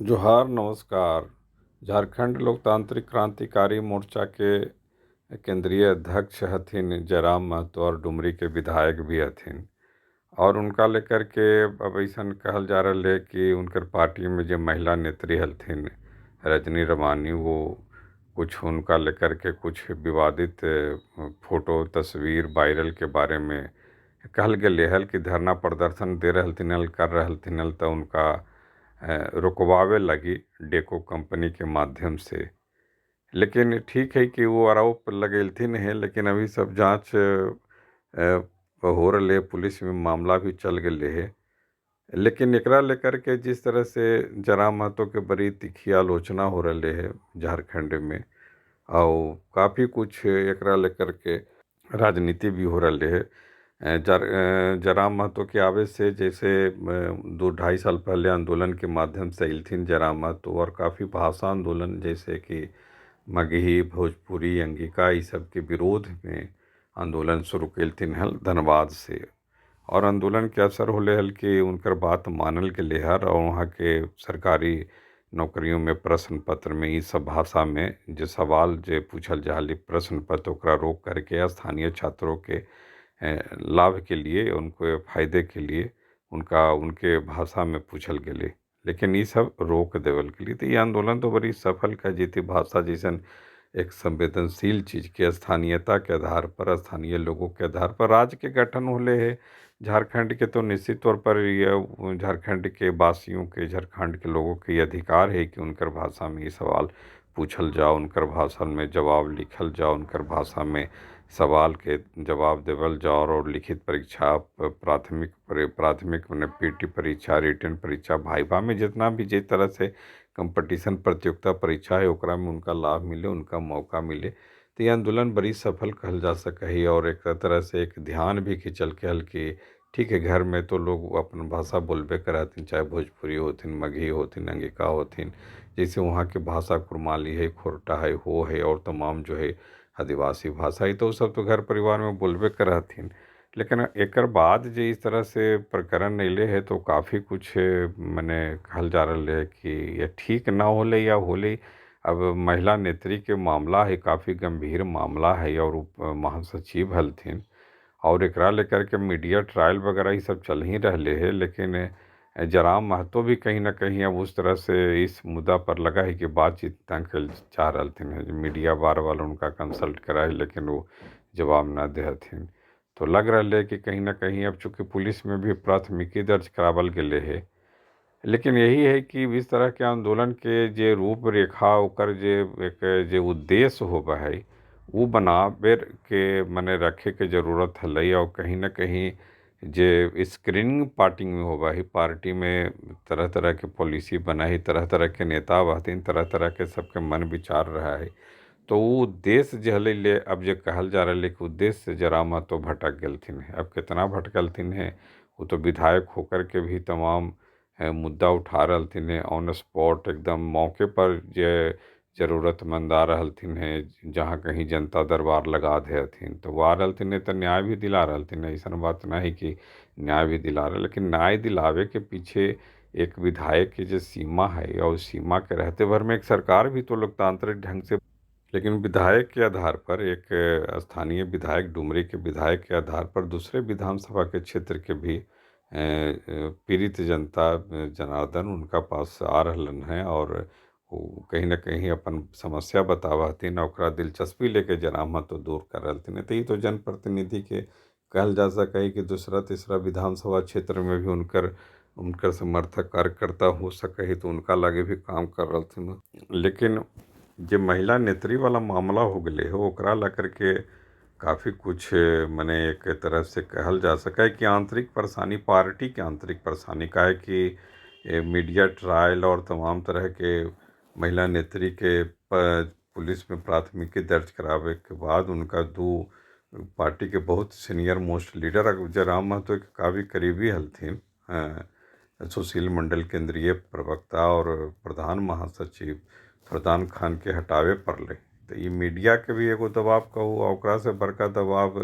जोहार नमस्कार। झारखंड लोकतांत्रिक क्रांतिकारी मोर्चा के केंद्रीय अध्यक्ष हथिन जयराम महतो और डुमरी के विधायक भी हथिन और उनका लेकर के अब ऐसा कहल जा रहा है कि उनकर पार्टी में जो महिला नेत्री हथिन रजनी रमानी, वो कुछ उनका लेकर के कुछ विवादित फोटो तस्वीर वायरल के बारे में कहल गेलै हल कि धरना प्रदर्शन दे रहलथिन हल, कर रहलथिन हल, तो उनका रुकवावे लगी डेको कंपनी के माध्यम से। लेकिन ठीक है कि वो आरोप लगेलथिन है, लेकिन अभी सब जांच हो रही है, पुलिस में मामला भी चल गए है। लेकिन एकरा लेकर के जिस तरह से जयराम महतो के बड़ी तीखी आलोचना हो रही है झारखंड में और काफ़ी कुछ एकरा लेकर के राजनीति भी हो रही है। जयराम महतो के आवे से जैसे 2-2.5 साल पहले आंदोलन के माध्यम से अयलथिन जयराम महतो और काफ़ी भाषा आंदोलन जैसे कि मगही, भोजपुरी, अंगिका ये सब के विरोध में आंदोलन शुरू कयलथिन हल धनबाद से। और आंदोलन के असर होले हल कि उनकर बात मानल गेलै हल और वहाँ के सरकारी नौकरियों में प्रश्न पत्र में ये सब भाषा में जो सवाल जो पूछल जा हलै प्रश्न पत्र ओकरा रोक करके स्थानीय छात्रों के लाभ के लिए, उनको फायदे के लिए उनका उनके भाषा में पूछल गेलै, लेकिन ये सब रोक देवल गेलै। तो ये आंदोलन तो बड़ी सफल का जीती भाषा जैसन एक संवेदनशील चीज़ के स्थानीयता के आधार पर, स्थानीय लोगों के आधार पर राज्य के गठन होले है झारखंड के, तो निश्चित तौर पर यह झारखंड के वासियों के, झारखंड के लोगों के ये अधिकार है कि उनकर भाषा में ये सवाल पूछल जाओ, उनकर भाषा में जवाब लिखल जाओ, उनकर भाषा में सवाल के जवाब देवल जाओ और लिखित परीक्षा, प्राथमिक माने पीटी परीक्षा, रिटन परीक्षा, वाइवा में जितना भी जिस तरह से कंपटीशन प्रतियोगिता परीक्षा है ओकरा में उनका लाभ मिले, उनका मौका मिले। तो ये आंदोलन बड़ी सफल कहल जा सके है और एक तरह से एक ध्यान भी खिंचल के हल कि ठीक है, घर में तो लोग अपन भाषा बोलबे करथिन, चाहे भोजपुरी होथिन, मगही होथिन, अंगिका होथिन, जैसे वहाँ के भाषा कुरमाली है, खोरटा है, हो है और तमाम जो है आदिवासी भाषा है, तो सब तो घर परिवार में बोलबे करथिन। लेकिन एकर बाद जे इस तरह से प्रकरण अयले है तो काफ़ी कुछ मने कहल जा रहा है कि ये ठीक ना होले या होले। अब महिला नेत्री के मामला है, काफ़ी गंभीर मामला है और महासचिव हलथिन और एकरा लेकर के मीडिया ट्रायल वगैरह ये सब चल ही रहे है। लेकिन जयराम महतो भी कहीं ना कहीं अब उस तरह से इस मुद्दा पर लगा है कि बातचीत न चाह रहे, मीडिया बार बार उनका कंसल्ट करा है लेकिन वो जवाब ना दे हथिन। तो लग रहा है कि कहीं ना कहीं अब चूँकि पुलिस में भी प्राथमिकी दर्ज करावल गेलै है, लेकिन यही है कि इस तरह के आंदोलन के जे रूपरेखा ओकर जे एक जे उद्देश्य होबा है वो बनावे के मने रखे के जरूरत हलै और कहीं ना कहीं जे स्क्रीनिंग पार्टी में होबा है, पार्टी में तरह तरह के पॉलिसी बना है, तरह तरह के नेता रहथिन, तरह तरह के सबके मन विचार रहा है, तो वो उद्देश्य जे हलै ले अब जे कहल जा रहा है कि उद्देश्य से जयराम महतो भटक गेलथिन है। अब कितना भटकलथिन है, वो तो विधायक होकर के भी तमाम मुद्दा उठा रहलथिन है, ऑन स्पॉट एकदम मौके पर जे जरूरतमंद आ रहलथिन है, जहाँ कहीं जनता दरबार लगा दे हथिन तो वो आ रहलथिन है, तो न्याय भी दिला रहलथिन है। ऐसा बात नहीं कि न्याय भी दिला रहे, लेकिन न्याय दिलावे के पीछे एक विधायक की जो सीमा है और सीमा के रहते भर में एक सरकार भी तो लोकतांत्रिक ढंग से, लेकिन विधायक के आधार पर एक स्थानीय विधायक डुमरी के विधायक के आधार पर दूसरे विधानसभा के क्षेत्र के भी पीड़ित जनता जनार्दन उनका पास आ रहलन है और वो कहीं ना कहीं अपन समस्या बतावा हथिन और ओकरा दिलचस्पी लेके जयराम महतो दूर कर रहलथिन। तो ये तो जनप्रतिनिधि के कहल जा सके है कि दूसरा तीसरा विधानसभा क्षेत्र में भी उनकर उनकर समर्थक कार्यकर्ता हो सके है तो उनका लगे भी काम कर रहलथिन। लेकिन जे महिला नेत्री वाला मामला हो गए है ओकरा ला करके काफ़ी कुछ मने एक तरह से कहल जा सके है कि आंतरिक परेशानी, पार्टी के आंतरिक परेशानी का है कि मीडिया ट्रायल और तमाम तरह के महिला नेत्री के पुलिस में प्राथमिकी दर्ज करावे के बाद उनका दो पार्टी के बहुत senior most leader Jairam Mahato के काफ़ी करीबी हलथिन, सुशील मंडल केंद्रीय प्रवक्ता और प्रधान महासचिव फरदान खान के हटावे पड़लै। तो ये मीडिया के भी एगो दबाव कहू और ओकरा से बड़का दबाव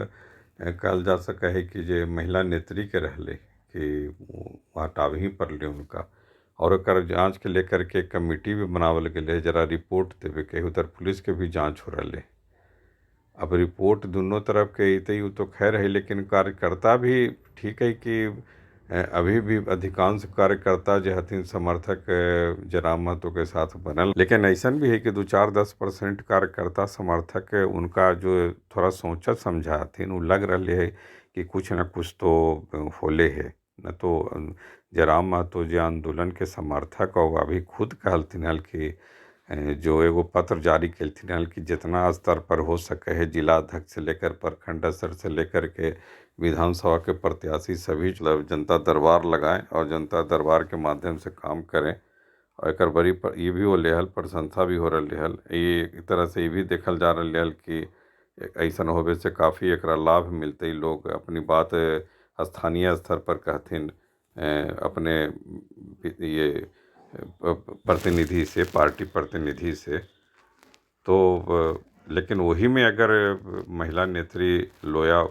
कहल जा सके है कि जे महिला नेत्री के रहलै कि हटावे ही पड़लै उनका। और एकर जांच के लेकर के कमेटी भी बनावल गेलै, जरा रिपोर्ट देवे के, उधर पुलिस के भी जांच हो रहा है। अब रिपोर्ट दोनों तरफ के अतै उ तो खैर है, लेकिन कार्यकर्ता भी ठीक है कि अभी भी अधिकांश कार्यकर्ता जे हथिन समर्थक जयराम महतो के साथ बनल, लेकिन ऐसा भी है कि 2-4-10% कार्यकर्ता समर्थक उनका जो थोड़ा सोचा समझा हथिन उ लग रहा है कि कुछ न कुछ तो होले है। न तो जयराम महतो जे आंदोलन के समर्थक और अभी खुद कहलथिन हल कि जो एगो पत्र जारी कलथिन हल कि जितना स्तर पर हो सके है जिला अध्यक्ष से लेकर प्रखंड स्तर से लेकर के विधानसभा के प्रत्याशी सभी जनता दरबार लगाएं और जनता दरबार के माध्यम से काम करें। और एक बड़ी ये भी होले हल, प्रशंसा भी हो रही हल। ये एक तरह से ये भी देखल जा रहा हल कि ऐसा होवे से काफ़ी एकरा लाभ मिलते, लोग अपनी बात स्थानीय स्तर पर कहथिन अपने ये प्रतिनिधि से, पार्टी प्रतिनिधि से। तो लेकिन वही में अगर महिला नेत्री लोया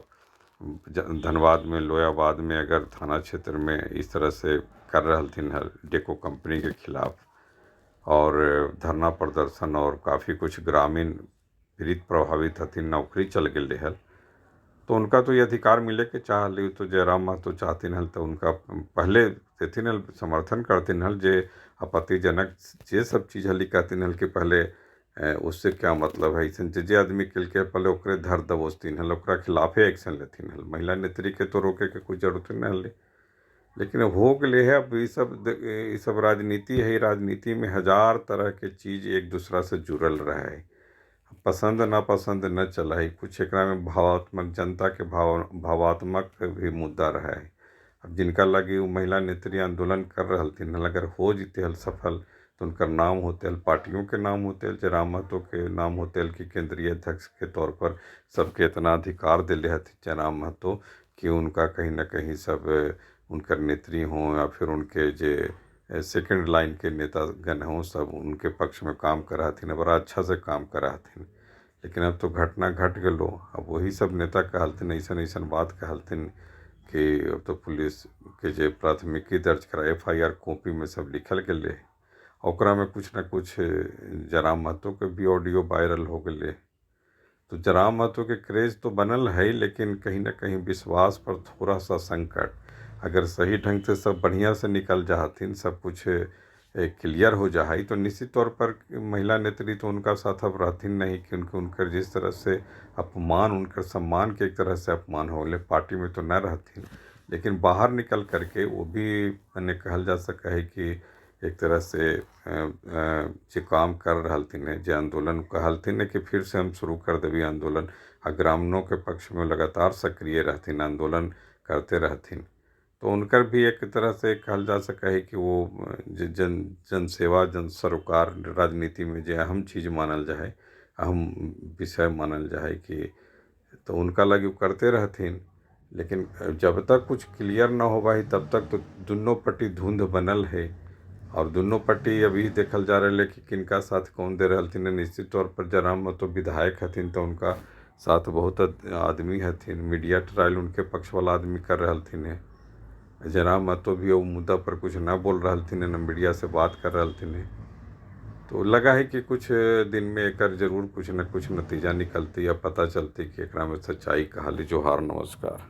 धनबाद में, लोयाबाद में अगर थाना क्षेत्र में इस तरह से कर रहलथिन हल डेको कंपनी के खिलाफ और धरना प्रदर्शन और काफ़ी कुछ ग्रामीण पीड़ित प्रभावित हथिन, नौकरी चल गई हल, तो उनका तो ये अधिकार मिले के चाहली। तो जयराम महतो चाहथिन हल तो उनका पहले देथिन हल, समर्थन करथिन हल, जे आपत्तिजनक जे सब चीज़ हली कहथिन हल कि पहले उससे क्या मतलब है, ऐसा जे आदमी के पहले ओकरे धर दबोचथिन हल, ओकरा खिलाफे एक्शन लेथिन हल। महिला नेत्री के तो रोके के कोई जरूरत नहीं हल, लेकिन हो गए है। अब ये सब राजनीति है, राजनीति में हजार तरह के चीज़ एक दूसरा से जुड़ल रहे है, पसंद नापसंद न चला है कुछ एकरा में भावात्मक जनता के भावात्मक भी मुद्दा रहा है। अब जिनका लगी वो महिला नेत्री आंदोलन कर रहलथिन हल, अगर हो जीते हल सफल तो उनका नाम होते हल, पार्टियों के नाम होते हल, जयराम महतो के नाम होते हल कि केंद्रीय अध्यक्ष के तौर पर सबके इतना अधिकार दिले हथिन जयराम महतो कि उनका कहीं ना कहीं सब उनकर नेत्री हों या फिर उनके जे सेकेंड लाइन के नेतागण हों, सब उनके पक्ष में काम करा हथिन, बड़ा अच्छा से काम करा हथिन। लेकिन अब तो घटना घट गलो, अब वही सब नेता कहलथिन ऐसा ऐसा बात कहलथिन कि अब तो पुलिस के जे प्राथमिकी दर्ज करा FIR copy में सब लिखल गए, ओकरा में कुछ न कुछ जयराम महतो के भी ऑडियो वायरल हो गए। तो जयराम महतो के क्रेज तो बनल है, लेकिन कहीं ना कहीं विश्वास पर थोड़ा सा संकट। अगर सही ढंग से सब बढ़िया से निकल जाथिन, सब कुछ क्लियर हो जाए, तो निश्चित तौर पर महिला नेत्री तो उनका साथ अब रहथिन नहीं कि उनके उनकर जिस तरह से अपमान, उनकर सम्मान के एक तरह से अपमान हो गए, पार्टी में तो न रहथिन, लेकिन बाहर निकल करके वो भी मैंने कहल जा सका है कि एक तरह से जे काम कर रहलथिन है, जे आंदोलन कहलथिन है कि फिर से हम शुरू कर देवी आंदोलन, आ ग्रामीणों के पक्ष में लगातार सक्रिय रहथिन, आंदोलन करते रहथिन, तो उनकर भी एक तरह से कहल जा सका है कि वो जन जनसेवा जन सरोकार राजनीति में जो अहम चीज़ मानल जाए, अहम विषय मानल जाए कि तो उनका लगे करते रहथिन। लेकिन जब तक कुछ क्लियर न हो भाई तब तक तो दुनों पट्टी धुंध बनल है और दुनों पट्टी अभी देखल जा रहा है कि किनका साथ कौन दे रहलथिन। निश्चित तौर पर जयराम महतो विधायक हथिन तो उनका साथ बहुत आदमी हथिन, मीडिया ट्रायल उनके पक्ष वाला आदमी कर रहलथिन है। जयराम महतो भी वो मुद्दा पर कुछ न बोल रहलथिन, न मीडिया से बात कर रहलथिन है। तो लगा है कि कुछ दिन में एकर जरूर कुछ न कुछ नतीजा निकलती या पता चलती कि एकरा में सच्चाई कहाली। जोहार, नमस्कार।